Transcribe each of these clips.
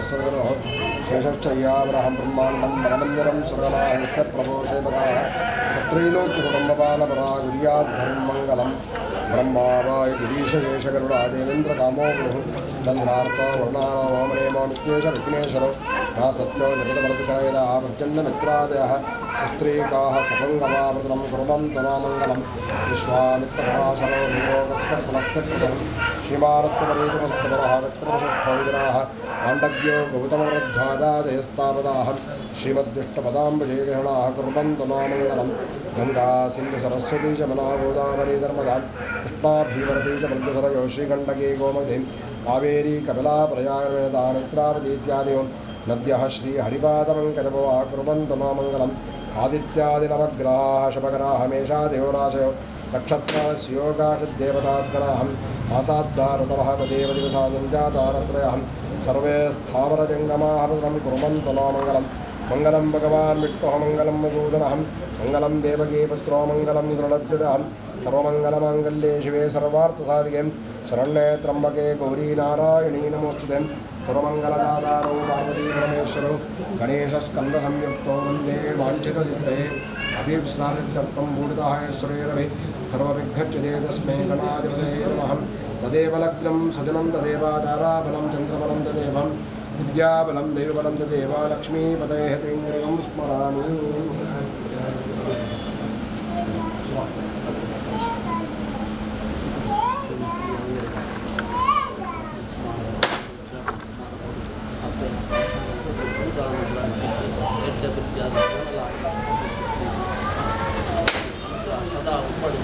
सहस्रगरो शेषश्चय्यावरः ब्रह्माण्डं वरमन्दिरं सुरगणाः प्रभो सेवकाः सत्रैलोक्यकुटुम्बपालपरा गुर्याद्धरिं मङ्गलं ब्रह्मावाय गिरीशेषगरुडा देवेन्द्रकामो गुरुः चन्द्रार्को वर्णानामनेमो नित्येश विघ्नेश्वरो नासत्यो निरतप्रतिकरयदा पर्जन्यमित्रादयः सस्त्रीकाः सपङ्गवावृतं कुर्वन्तु नामङ्गलं विश्वामित्रपराशरो भूयोगस्थपुनस्थप्रदं श्रीमानत्वपरेतुमस्तपरः रक्तप्रशुद्धोगिराः माण्डव्यो गौतमवृद्धादादयस्तावदाः श्रीमद्विष्टपदाम्बुजयग्रहणाः कुर्वन्तु नामङ्गलं गङ्गा सिन्धुसरस्वती च मना गोदावरी नर्मदा कृष्णा भीमरती च मृगसरयो श्रीगण्डकी गोमतीं कावेरी कपिला प्रयागनदा नेत्रावती इत्यादयो नद्यः श्रीहरिपादमङ्कजपो कुर्वन्तु नामङ्गलम् आदित्यादिनवग्रहाः शपकराः मेषादयोराशयो नक्षत्रास्योगाषद्देवताद्गणाः आसाद्दारुतवः तदेव दिवसा सञ्जातारत्रयः सर्वे स्थावरजङ्गमाः व्रतं कुर्वन्तु नामङ्गलं मङ्गलं भगवान् विष्णुः मङ्गलं मधूदनः मङ्गलं देवकीपुत्रो मङ्गलं गरुडद्विडः सर्वमङ्गलमाङ्गल्ये शिवे सर्वार्थसाधिके शरण्ये त्र्यम्बके गौरी नारायणी नमोस्तुते सर्वमङ्गलदातारौ पार्वतीपरमेश्वरौ गणेशस्कन्दसंयुक्तो वन्दे वाञ्छितसिद्धये अभीप्सारित्यर्थं पूरितः सुरेरभि सर्वविघ्नच्युते तस्मै गणाधिपतये नमः। तदेव लग्नं सुदिनं तदेव ताराबलं चन्द्रबलं तदेव विद्याबलं दैवबलं तदेव लक्ष्मीपतये तेन्द्रियं स्मरामि। ಸದಾ ಉಪ್ಪಡು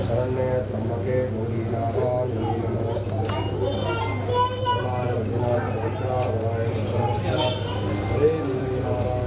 शरण्ये त्र्यम्बके गौरी नारायणी नमोस्तुते। हरे देवी नारायण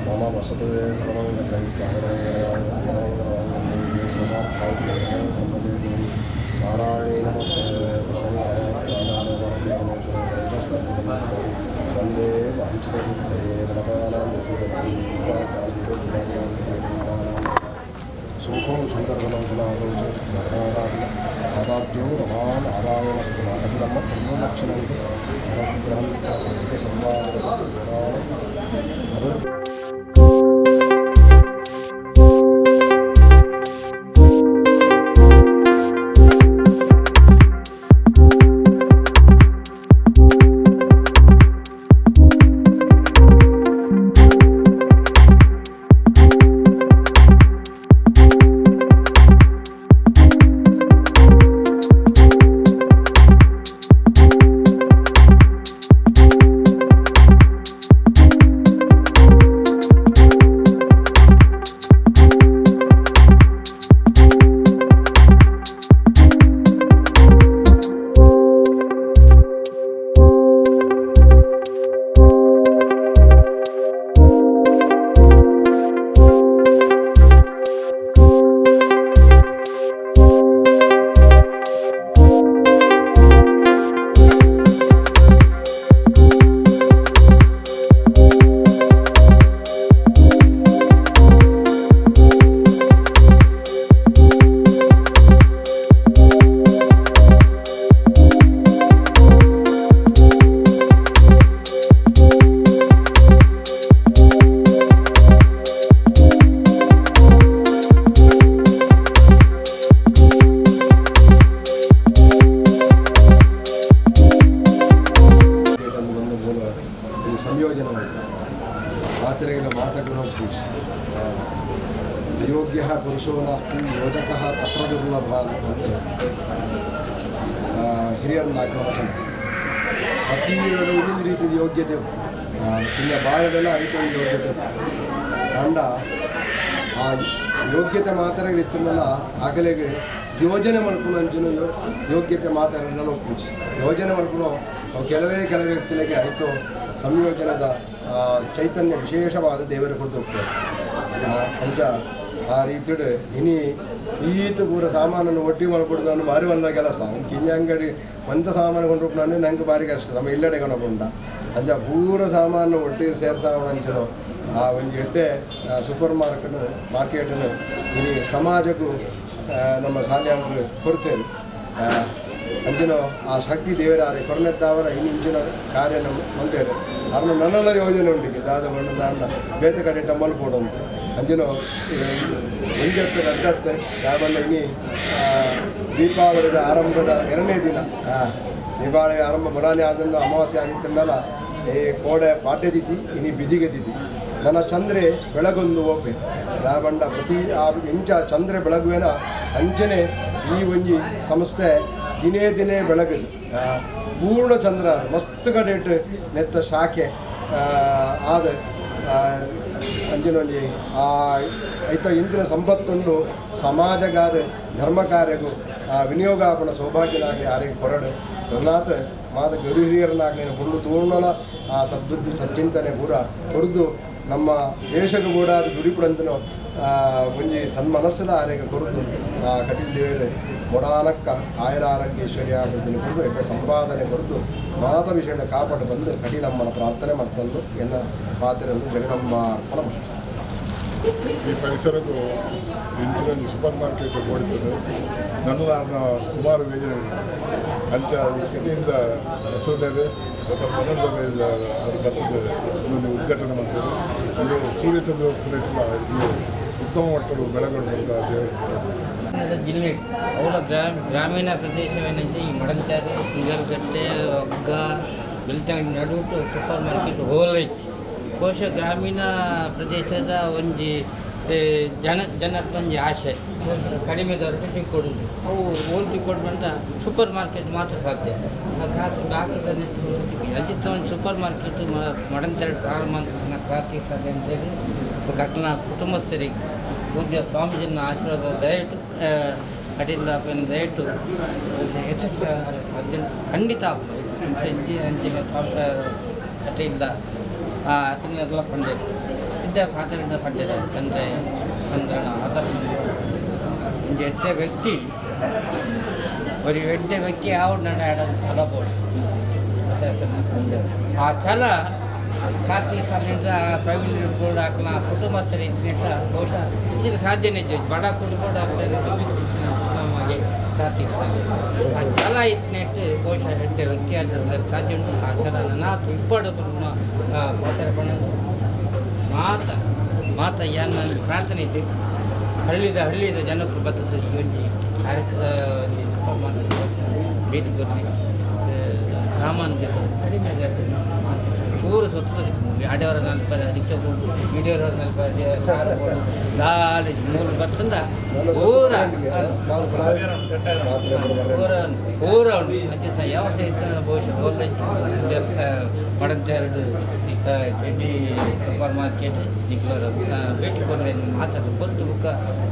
मम वसतु नारायणे नमस्ते वंदे वाञ्छितसिद्धये प्रणतानां सुखं सुन्दरबलं सुनासौ रमा नारायणस्तु नाटकम् ब्रह्मलक्षणं ಸಂಯೋಜನೆ ಮಾತ್ರೆಗಳ ಮಾತಗುಣ ಅಯೋಗ್ಯ ಪುರುಷೋ ನಾಸ್ತಿ ಯೋಜಕಃ ತತ್ರ ದುರ್ಲಭ ಅಂತ ಹಿರಿಯರನ್ನ ಹಾಕಿನ ವಚನ. ಅತಿ ಇನ್ನೊಂದು ರೀತಿಯ ಯೋಗ್ಯತೆ ಇನ್ನು ಬಾಯಡೆಲ್ಲ ಐತೊಂದು ಯೋಗ್ಯತೆ ಅಂಡ ಆ ಯೋಗ್ಯತೆ ಮಾತ್ರ ಇತ್ತನ್ನಲ್ಲ ಆಗಲೆಗೆ ಯೋಜನೆ ಮಲ್ಪುನಂಚಿನ ಯೋಗ್ಯತೆ ಮಾತಾಡಲ್ಲ ಒಪ್ಪುಜಿ ಯೋಜನೆ ಮಲ್ಪುನೋ ಕೆಲವೇ ಕೆಲವೇ ವ್ಯಕ್ತಿಗಳಿಗೆ ಆಯಿತು ಸಂಯೋಜನದ ಚೈತನ್ಯ ವಿಶೇಷವಾದ ದೇವರ ಕೊಡ್ತು ಅಂಚ ಆ ರೀತಿಡು ಇನಿ ಈತ ಪೂರ ಸಾಮಾನನ್ನು ಒಡ್ಡಿ ಮಲ್ಪಡು ನಾನು ಭಾರಿ ಬಂದ ಕೆಲಸ ಕಿಂಜ ಅಂಗಡಿ ಒಂತ ಸಾಮಾನು ಕೊಂಡು ನಾನು ನಂಗೆ ಭಾರಿ ಕಷ್ಟ ನಮ್ಮ ಇಲ್ಲಡೆ ಕೊನಪುಂಡ ಅಂಚ ಪೂರ ಸಾಮಾನು ಒಟ್ಟಿ ಸೇರ್ಸಾವಣ ಅಂಚನು ಆ ಒಂದು ಎಡ್ಡೆ ಸೂಪರ್ ಮಾರ್ಕೆಟ್ ಮಾರ್ಕೆಟನ್ನು ಇನಿ ಸಮಾಜಕ್ಕೂ ನಮ್ಮ ಶಾಲೆಯನ್ನು ಕೊಡ್ತೇವೆ. ಅಂಚಿನ ಆ ಶಕ್ತಿ ದೇವರಾರೆ ಕೊರಲೆದ್ದಾವರ ಇನ್ನು ಇಂಚಿನ ಕಾರ್ಯ ಮಲ್ತೇವೆ ಅರ್ನ ನನ್ನಲ್ಲ ಯೋಜನೆ ಉಂಟಿಗೆ ದಾದ ಮಣ್ಣು ದಾಂಡ ಬೇತ ಕಡೆ ಟಮ್ಮಲ್ ಕೊಡುವಂತ ಅಂಚಿನ ಒಂಜತ್ತು ರಡ್ಡತ್ತೆ ಯಾವಲ್ಲ ಇನಿ ದೀಪಾವಳಿದ ಆರಂಭದ ಎರಡನೇ ದಿನ ದೀಪಾವಳಿ ಆರಂಭ ಮುರಾನಿ ಆದಿಂದ ಅಮಾವಾಸ್ಯೆ ಆಗಿತ್ತಂಡಲ್ಲ ಏ ಕೋಡೆ ಪಾಡ್ಯ ತಿಥಿ ಇನಿ ಬಿದಿಗೆ ತಿಥಿ ನನ್ನ ಚಂದ್ರೆ ಬೆಳಗೊಂದು ಒಪ್ಪೆ ದಾಬಂಡ ಪ್ರತಿ ಆ ಎಂಚ ಚಂದ್ರೆ ಬೆಳಗುವೆನ ಅಂಚನೆ ಈ ಒಂಜಿ ಸಂಸ್ಥೆ ದಿನೇ ದಿನೇ ಬೆಳಗದು ಪೂರ್ಣ ಚಂದ್ರ ಮಸ್ತ್ ಕಡೆಟ್ ನೆತ್ತ ಶಾಖೆ ಆದ ಅಂಚಿನೊಂಜಿ ಆ ಐತ ಇಂಚಿನ ಸಂಪತ್ತುಂಡು ಸಮಾಜಗಾದ ಧರ್ಮ ಕಾರ್ಯಗೂ ವಿನಿಯೋಗಾಪಣ ಸೌಭಾಗ್ಯನಾಗಲಿ ಆರಿಗೆ ಕೊರಡು ನನ್ನಾತ ಮಾತ ಗುರು ಹಿರಿಯರನ್ನಾಗಲಿ ಪುಂಡು ತೂರ್ಣಲ ಆ ಸದ್ಬುದ್ಧಿ ಸಚ್ಚಿಂತನೆ ಪೂರ ಕೊರ್ದು ನಮ್ಮ ದೇಶಕ್ಕೆ ಕೂಡ ಅದು ದುಡಿಪುಡಂತನೋ ಒಂಜಿ ಸನ್ಮನಸ್ಸಿನ ಆರೋಗ್ಯ ಕೊರದು ಆ ಕಟೀಲ್ ದೇವರು ಮೊಡಾನಕ್ಕ ಆಯುರ ಆರೋಗ್ಯೇಶ್ವರ್ಯ ಅಭಿವೃದ್ಧಿನ ಕೊರದು ಎಡ್ಡೆ ಸಂಪಾದನೆ ಕೊರದು ಮಾತ ವಿಷಯ ಕಾಪಾಡು ಬಂದು ಕಟೀಲಮ್ಮನ ಪ್ರಾರ್ಥನೆ ಮಾಡ್ತಂದು ಎನ್ನ ಪಾತ್ರೆಯನ್ನು ಜಗದಂಬ ಅರ್ಪಣ ಮಸ್ತು. ಈ ಪರಿಸರಕ್ಕೂ ಇಂಚಿನ ಸೂಪರ್ ಮಾರ್ಕೆಟ್ ಓಡಿತು ನನ್ನ ಸುಮಾರು ಯೋಜನೆಗಳು ಅಂಚ ಕಡೆಯಿಂದ ಹೆಸರು ಪನ್ನೊಂದು ಅದು ಬರ್ತದೆ ಇದನ್ನು ಉದ್ಘಾಟನೆ ಮಾಡ್ತಾರೆ. ಒಂದು ಸೂರ್ಯಚಂದ್ರ ಪುಣ್ಯಕ್ಕೆ ಇದು ಉತ್ತಮ ಮಟ್ಟದ ಬೆಳೆಗಳು ಬಂದ ದೇವರು ಜಿಲ್ಲೆ ಅವಳ ಗ್ರಾಮೀಣ ಪ್ರದೇಶವೇನಂತೆ ಈ ಮಡಂಚಾರಿ ಸಿಂಗಲ್ಗಟ್ಟೆ ಒಗ್ಗ ಬೆಳ್ತಂಗಡಿ ನಡುಟು ಸೂಪರ್ ಮಾರ್ಕೆಟ್ ಹೋಲೈಚಿ ಬಹುಶಃ ಗ್ರಾಮೀಣ ಪ್ರದೇಶದ ಒಂಜಿ ಜನಕ್ಕೊಂಜಿ ಆಸೆ ಬಹುಶಃ ಕಡಿಮೆ ದರಕ್ಕೆ ತಿಕ್ಕೊಡುದು ಅವು ಓಲ್ ತಿಕ್ಕೊಡು ಬಂದ ಸೂಪರ್ ಮಾರ್ಕೆಟ್ ಮಾತ್ರ ಸಾಧ್ಯ. ಆ ಕಾಸು ಬಾಕಿದ ಅಂಚಿತ್ತ ಒಂದು ಸೂಪರ್ ಮಾರ್ಕೆಟ್ ಮಡಂತೆರಡು ಪ್ರಾರಂಭ ಅಂತ ಕಾರ್ತಿಕ್ ಸಾಲಿಯಂಡ್ರಿಗೆ ಅಕ್ಲನ ಕುಟುಂಬಸ್ಥರಿಗೆ ಪೂಜ್ಯ ಸ್ವಾಮೀಜಿನ ಆಶೀರ್ವಾದ ದಯವಿಟ್ಟು ಕಟೀಲ್ ದಯವಿಟ್ಟು ಯಶಸ್ವಿ ಸಾಧ್ಯ ಖಂಡಿತ ಸಂಜೆ ಅಂಚಿನ ಕಟೀಲ್ದ ಹಸಿರಿನೆಲ್ಲ ಪಂಡೇರು ಇದ್ದ ಫಾದರಿಂದ ಪಂಡೇರು ತಂದೆ ಚಂದ್ರನ ಆದರ್ಶ ಒಂದು ಎಡ್ಡೆ ವ್ಯಕ್ತಿ ಒಂದು ಎಡ್ಡೆ ವ್ಯಕ್ತಿ ಯಾವ ನನ್ನ ಛಲ ಬೋಡು ಆ ಛಲ ಕಾರ್ತಿಕ್ ಸಾಲಿಂದ ಪ್ರವೀಣ್ ಬೋರ್ಡ್ ಹಾಕಲ ಕುಟುಂಬಸ್ಥರ ಇದ್ದಿಟ್ಟ ಬಹುಶಃ ಇದಕ್ಕೆ ಸಾಧ್ಯನೇ ಬಡ ಕುಟುಂಬ ಕಾರ್ತಿಕ್ ಸಾಲಿ ಆ ಛಲ ಇತ್ತಿನೆಟ್ಟು ಬಹುಶಃ ಎಡ್ಡೆ ವ್ಯಕ್ತಿ ಆದ ಸಾಧ್ಯ ಉಂಟು. ಆ ಛಲ ನನ್ನ ಇಪ್ಪಡು ಮಾತಾಡ್ಕೊಂಡು ಮಾತ ಮಾತ ಏನು ನನ್ನ ಪ್ರಾರ್ಥನೆ ಇದ್ದೆ ಹಳ್ಳಿದ ಹಳ್ಳಿದ ಜನಕ್ಕೂ ಬರ್ತದೆ ಈ ಒಂಜಿ ಕಾರ್ಯಕ್ರಮ ಸೂಪರ್ ಮಾರ್ಕೆಟ್ ಭೇಟಿ ಕೊರಲಿ ಸಾಮಾನು ದಿವಸ ಕಡಿಮೆ ಪೂರ ಸುತ್ತದ ಅಡೆಯವರ ನಲ್ಪ ರಿಕ್ಷಾ ಬೋರ್ಡು ಇಡಿಯವರ ನಲ್ಪ ಕಾರು ಬೋರ್ಡು ದಾಳಿ ಮೂರು ಬತ್ತಂದ ಪೂರ ಪೂರ ಪೂರ ಉಂಟು. ಅಂಚೆ ವ್ಯವಸ್ಥೆ ಇತ್ತು ಬಹುಶಃ ಬೋರ್ಲಂಚಿ ಮಡಂತೆರಡು ಇಡೀ ಸೂಪರ್ ಮಾರ್ಕೆಟ್ ನಿಕ್ಲೋರ ಭೇಟಿ ಕೊರಲೆ ಮಾತಾಡ ಕೊಟ್ಟು ಬುಕ್ಕ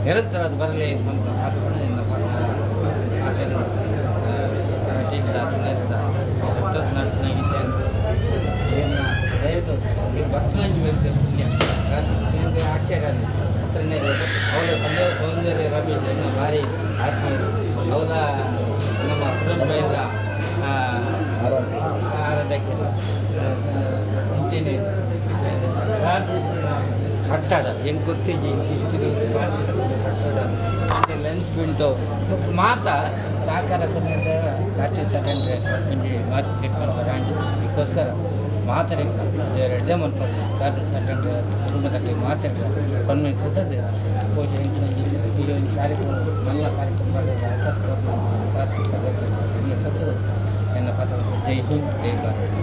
ನಿರಂತರ ಅದು ಬರಲಿ ಮಾತಾಡ್ಕೊಂಡು ದಯವಿಟ್ಟು ಭಕ್ತನಂಜಿ ಪುಣ್ಯ ಆಶ್ಚರ್ಯ ಹೆಸರನ್ನೇ ಅವರ ಸೌಂದರ್ಯ ರಮೇಶ್ ಭಾರಿ ಆತ್ಮೀಯರು. ಅವರ ನಮ್ಮ ಕುಟುಂಬ ಎಲ್ಲ ಆರಾಧಕರು. ಅಂಚೆನೆ ಕಟ್ಟಡ ಏನು ಗೊತ್ತಿಜಿ ಕಟ್ಟಡ ಲೆನ್ಸ್ ವಿಂಡೋ ಮಾತ ಸಹಕಾರ ಕಾರ್ತಿಕ್ ಸಾಲಿಯಂಡ್ರೆ ಒಂಜಿ ಮಾರ್ಕೆಟ್ ಮಲ್ಪರೆ ಇದಕ್ಕೋಸ್ಕರ ಮಾತಾಡಿಲ್ಲ ಎರಡೇ ಮನ್ಪು ಕಾರ್ತಿಕ್ ಸಾಲಿಯಂಡ್ರೆ ಕುಟುಂಬದಲ್ಲಿ ಮಾತಾಡಿಲ್ಲ ಕನ್ವಿನ್ಸ್ ಅದೇ ಪೋಷಣೆ ಈ ಒಂದು ಕಾರ್ಯಕ್ರಮ ಮಲ್ಲ ಕಾರ್ಯಕ್ರಮ ಕಾರ್ತಿಕ್ ಸಾಲಿಯಂಡ್ರೆ ಸತ್ತದ ಎನ್ನ ಪಾತ್ರ. ಜೈ ಹಿಂದ್, ಜೈ ಭಾರತ್.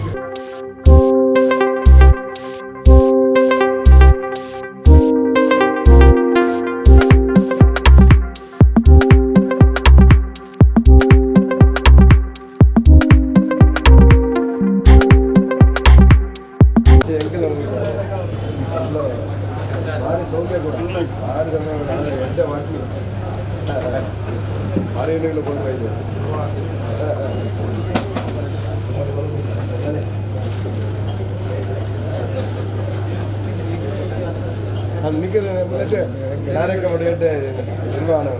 ಭಾರಿ ಸೌಮ್ಯ ಕೂಡ ಭಾರಿ ಸೌಮ್ಯ ಕೂಡ ಎಡ್ಡೆ ವಾಟ್ಲಿ ಭಾರಿ ಎಣ್ಣೆಗಳು ಬಂದು ಇದೆ. ಅದು ನಿಖರ ಮೊದಲೇ ಕಾರ್ಯಕ್ರಮ ಎಡ್ಡೆ ನಿರ್ವಹಣೆ.